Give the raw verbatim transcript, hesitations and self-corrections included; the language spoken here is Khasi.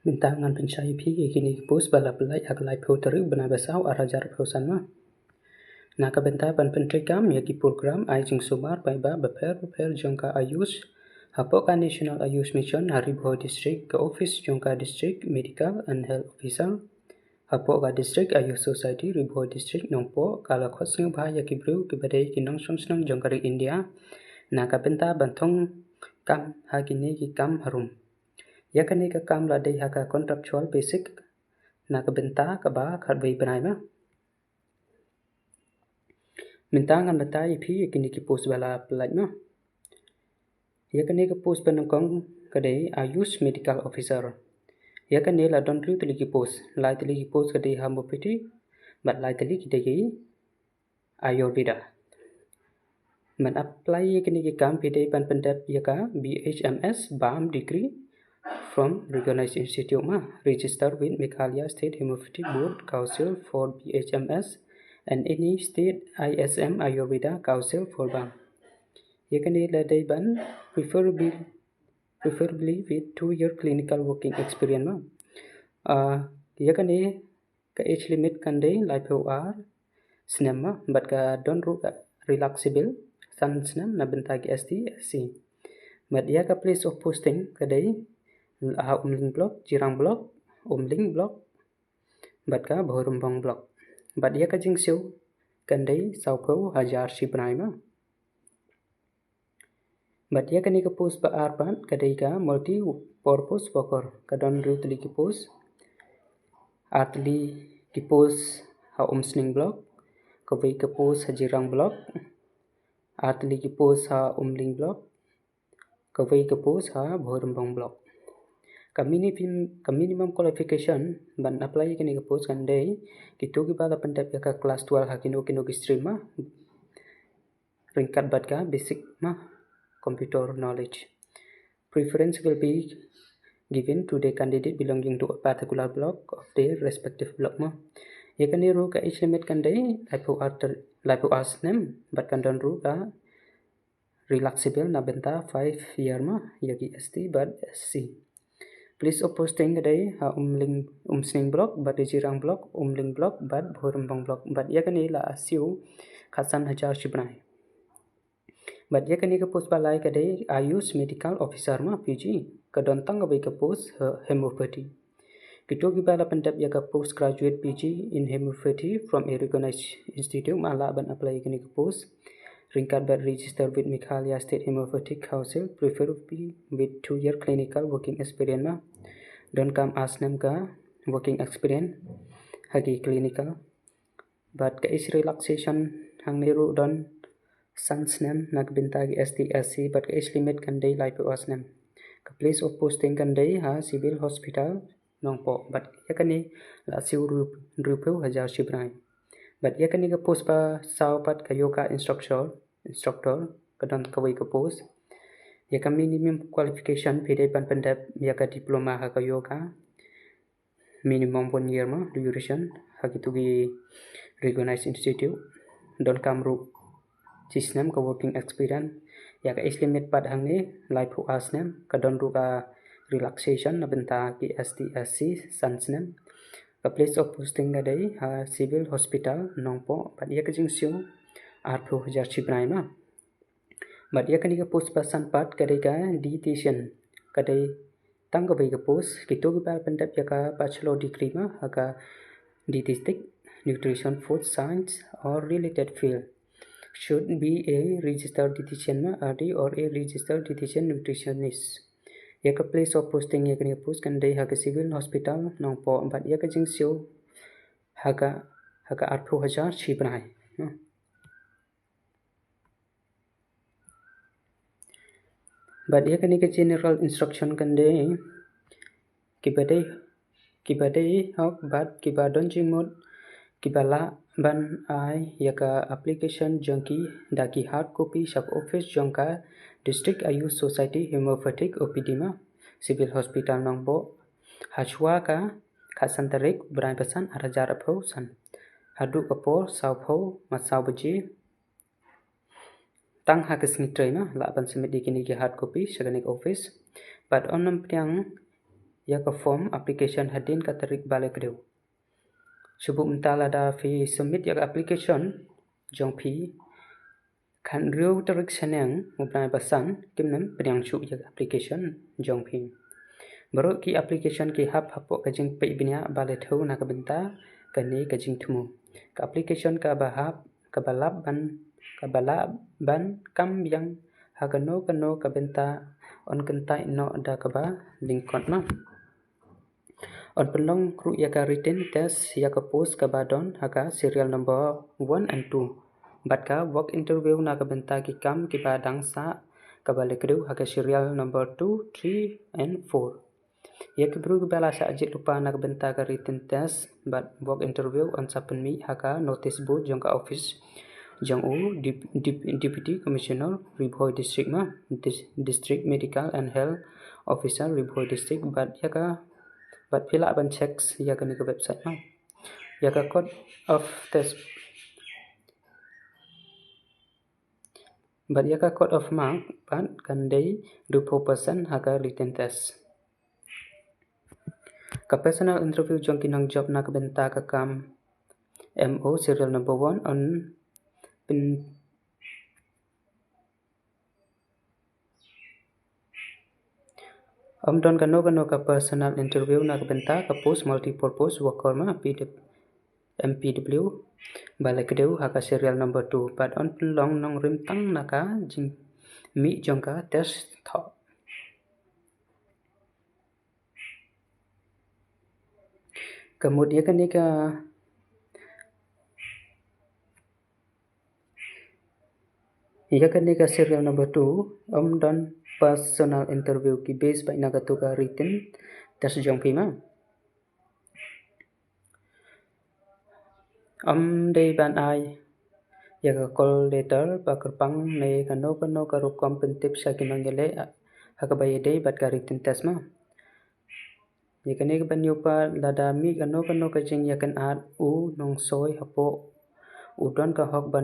Mynta ngan pynshai ïa phi ïa kine ki post ba la pynlait ha ka laiphew tarik bnai ba saw ar hajar arphew san ma. Na ka bynta ban pyntreikam ïa ki program ai jingsumar paidbah bapher bapher jong ka AYUSH, hapoh ka National AYUSH Mission ha Ri Bhoi District, ka office jong ka District Medical and Health Officer, hapoh ka District AYUSH Society Ri Bhoi District Nongpoh, ka la khot sngewbha ïa ki briew kiba dei ki nongshong shnong jong ka ri India na ka bynta ban thung kam ha kine ki kam harum. Ïa kane ka kam la dei ha ka contractual basis na ka bynta kaba khatwei bnai ma. Mynta ngan batai ïa phi ïa kine ki post ba la pynlait ma. Ïa kane ka post ba nyngkong ka dei AYUSH Medical Officer. Ïa kane la don hynriew tylli ki post. Lai tylli ki post ka dei homeopathy bad lai tylli ki dei ki Ayurveda. Ban apply ïa kine ki kam phi dei ban pyndep ïa ka B H M S BAM degree from recognized institute ma, registered with Meghalaya State Homeopathy Board Council for B H M S and any state I S M Ayurveda Council for BAM. Ïa kane la dei ban preferably, preferably with two year clinical working experience ma. Ah, ïa kane ka age limit kan dei laiphew ar snem ma, bad ka don ruh ka relaxable san snem na bynta ki S T, S C. Bad ïa ka place of posting ka dei ha Umling Block, Jirang Block, Umling Block, bad ka Bhoirymbong Block. Bad ïa ka jingsiew kan dei sawphew hajar shi bnai ma. Bad ïa kane ka post ba ar pat ka dei ka multi purpose worker, ka don hynriew tylli ki post. Ar tylli ki post ha Umsning Block, kawei ka post ha Jirang Block, ar tylli ki post ha Umling Block, kawei ka post ha Bhoirymbong Block. Ka minimum, ka minimum qualification ban apply ïa kane ka post kan dei kito kiba la pyndep ïa ka class twelve ha kino kino ki stream ma, ryngkat bad ka basic ma, computer knowledge. Preference will be given to the candidate belonging to a particular block of their respective block ma. Ïa kane ruh ka age limit kan dei laiphew ar ter-, laiphew ar snem, bad kan don ruh ka relaxable na bynta five year ma ïa ki S T bad S C. Place of posting ka dei ha Umling, Umsning Block, bad Jirang Block, Umling Block, bad Bhoirymbong Block. Bad ïa kane la siew khatsan hajar shi bnai. Bad ïa kane ka post ba lai ka dei AYUSH Medical Officer ma, P G, ka don tang kawei ka post ha homeopathy. Kito kiba la pyndep ïa ka postgraduate P G in homeopathy from a recognized institute ma lah ban apply ïa kane ka post. Ryngkat bad register with Meghalaya State Homeopathic Council, preferably with two year clinical working experience ma. Donkam ar snem ka working experience ha ki clinical. Bad ka age relaxation hangne ruh don san snem na ka bynta ki S T, S C, bad ka age limit kan dei laiphew ar snem. Ka place of posting kan dei ha Civil Hospital Nongpoh, bad ïa kane la siew hynriewphew hajar shi bnai. Bad ïa kane ka post ba saw pat ka yoga instructor, instructor, ka don kawei ka post. Ïa ka minimum qualification phi dei ban pyndep ïa ka diploma ha ka yoga, minimum one year ma duration ha kito ki recognized institute. Donkam ruh shi snem ka working experience. Ïa ka age limit pat hangne laiphew ar snem, ka don ruh ka relaxation na bynta ki S T, S C san snem. Ka place of posting ka dei ha Civil Hospital Nongpoh, bad ïa ka jingsiew arphew hajar shi bnai ma. Bad ïa kane ka post ba san pat ka dei ka dietitian, ka dei tang kawei ka post. Kito kiba la pyndep ïa ka bachelor degree ma ha ka dietetic, nutrition, food science or related field should be a registered dietitian ma, R D, or a registered dietitian nutritionist. Ïa ka place of posting ïa kane ka post kan dei ha ka Civil Hospital Nongpoh, bad ïa ka jingsiew ha ka, ha ka arphew hajar shi bnai. Bad ïa kane ka general instruction kan dei kiba dei, kiba dei hok bad kiba don jingmut kiba lah ban ai ïa ka application jong ki da ki hard copy sha ka office jong ka District AYUSH Society Homeopathic O P D ma, Civil Hospital Nongpoh, ha shuwa ka khatsan tarik bnai ba san ar hajar arphew san, haduh ka por sawphew ma saw baje. Tang ha ka sngi trei ma lah ban submit ïa kine ki hard copy sha kane ka office. Bad ym pdiang ïa ka form application hadien ka tarik ba la kdew. Shu buh mynta lada phi submit ïa ka application jong phi khathynriew tarik shaneng u bnai ba san, kim nym pdiang shuh ïa ka application jong phi. Baroh ki application ki hap hapoh ka jingpeit bniah ba la thew na ka bynta kane ka jingthmu. Ka application kaba hap, kaba lah ban, kaba lah ban kam biang ha kano kano ka bynta yn kyntait noh da kaba lyngkot ma. Yn pynlong ruh ïa ka written test ïa ka post kaba don ha ka serial number one and two. Bad ka walk interview na ka bynta ki kam kiba dang sah kaba la kdew ha ka serial number two, three and four. Ïa ki briew kiba la shah jied lypa na ka bynta ka written test bad walk interview yn sa pynmih ha ka notice board jong ka office jong u Dep-, Dep-, Deputy Commissioner Ri Bhoi District ma, Dis-, District Medical and Health Officer Ri Bhoi District, bad ïa ka, bad phi lah ban check ïa kane ka website ma. Ïa ka code of test, bad ïa ka code of mark bad kan dei hynriewphew percent ha ka written test. Ka personal interview jong ki nongjob na ka bynta ka kam M O serial number one yn pyn-, ym don kano kano ka personal interview na ka bynta ka post multipurpose worker ma, P W, M P W ba la kdew ha ka serial number two. Bad yn pynlong nongrim tang na ka jingmih jong ka test thoh. Ka mut ïa kane ka, ïa kane ka serial number two, ym don personal interview, ki base beit na kato ka written test jong phi ma. Ym dei ban ai ïa ka call letter ba kyrpang ne kano kano ka rukom pyntip sha ki nongïaleh ha kaba ïadei bad ka written test ma. Ïa kane ka ban ïoh pat, lada mih kano kano ka jingïakynad u nongsoi hapoh, u don ka hok ban